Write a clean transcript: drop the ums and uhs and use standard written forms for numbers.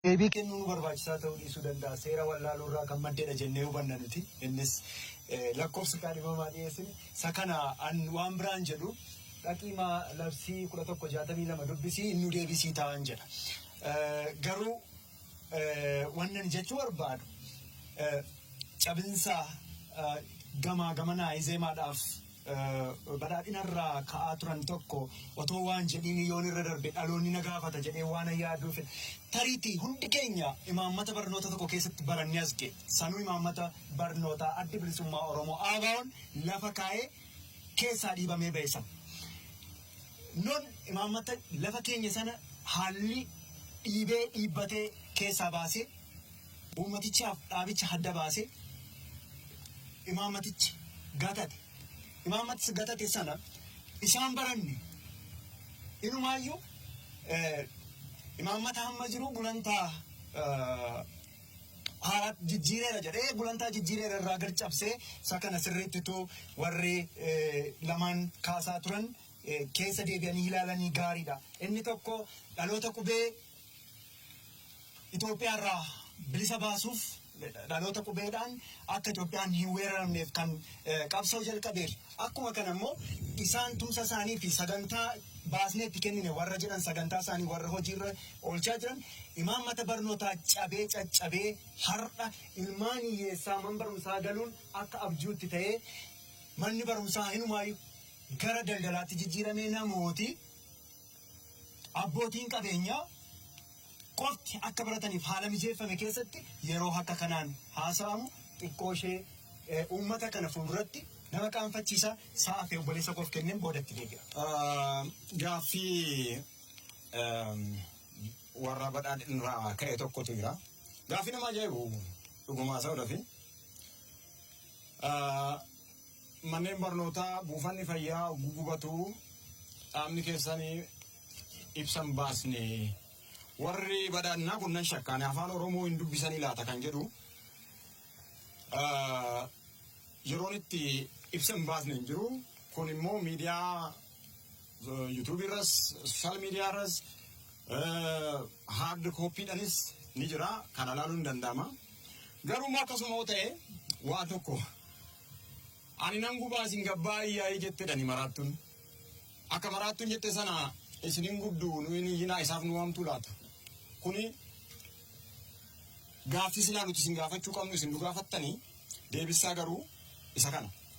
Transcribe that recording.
Deebii kennuu nu barbaachisaa ta'uu dhiisuu danda'a. Seera wallaaluu irraa kan maddedha jennee hubanna nuti. Innis lakkoofsa kaadhimamaa dhiyeessine. Isa kana an waan biraan jedhu dhaqiima labsii 1162 dubbisii nu deebisii ta'an jedha. Garuu wannan jechuu barbaadu cabinsa gamaa gamanaa Izeemaadhaaf Badhaadhinarraa ka'aa turan tokko otoo waan jedhiin yoon irra darbe dhaloonni na gaafata jedhee waan yaaduuf tariitii hundi keenya imaammata barnoota tokko keessatti barannee as ga'e. Sanuu imaammata barnootaa Addi Bilisummaa Oromoo ABOn lafa kaa'ee keessaa dhiibamee ba'e sana. Nun imaammata lafa keenya sana haalli dhiibee dhiibbatee keessaa baasee uummatichaaf dhaabicha hadda baasee imaammatichi gatate. Imaammatichi gatate sana isaan baranne inumaayyuu imaammata hamma jiru gulantaa haaraatti jijjiireera jedhee gulantaa jijjiireera irraa gad cabsee isa kana sirriittitu warri lamaan kaasaa turan keessa deebi'anii ilaalanii gaariidha. Inni tokko dhaloota qubee Itoophiyaa irraa bilisa baasuuf dhaloota qubeedhaan akka Itoophiyaan hin weeraramneef kan qabsoo jalqabeef akkuma kana immoo isaan tumsa isaanii fi sagantaa baasnee itti kennine warra jedhan sagantaa isaanii warra hojiirra oolchaa jiran imaammata barnootaa cabee caccabee har'a ilmaan hiyyeessaa man barumsaa galuun akka abjuutti ta'ee manni barumsaa hinumaayyuu gara daldalaatti jijjiiramee namooti abbootiin qabeenyaa qofti akka barataniif haala mijeeffame keessatti yeroo akka kanaan haasa'amu xiqqoo ishee uummata kana fuulduratti nama qaanfachiisa. Sa'a fi obboleessa koof kenneen boodatti deebi'a. Gaaffii warra Badhaadhinarraa ka'e tokkotu jira. Gaaffii nama ajaa'ibu dhugumaa sa'uudhafi. Manneen barnootaa, buufanni fayyaa gugubatu dhaabni keessan ibsa hin baasne. Warri Badhaadhinaa kun nan shakkaane afaan Oromoo hin dubbisanii laata kan jedhu yeroon itti ibsa hin baasne hin jiru. Kun immoo miidiyaa yuutuubii irras, sooshaal miidiyaa irras, haard kooppiidhanis ni jira. Kana ilaaluun ni danda'ama. Garuu immoo akkasuma yoo ta'e waa tokko ani nan gubaa isin gabbaa iyyaayii jettedhani maraattuun. Akka maraattuun jette sana isin hin gubdu nu hin iyyinaa isaaf nu waamtuu laata? Kuni gaaffii silaa nuti isin gaafachuu qabnu isin nu gaafattanii deebissaa garuu isa kana.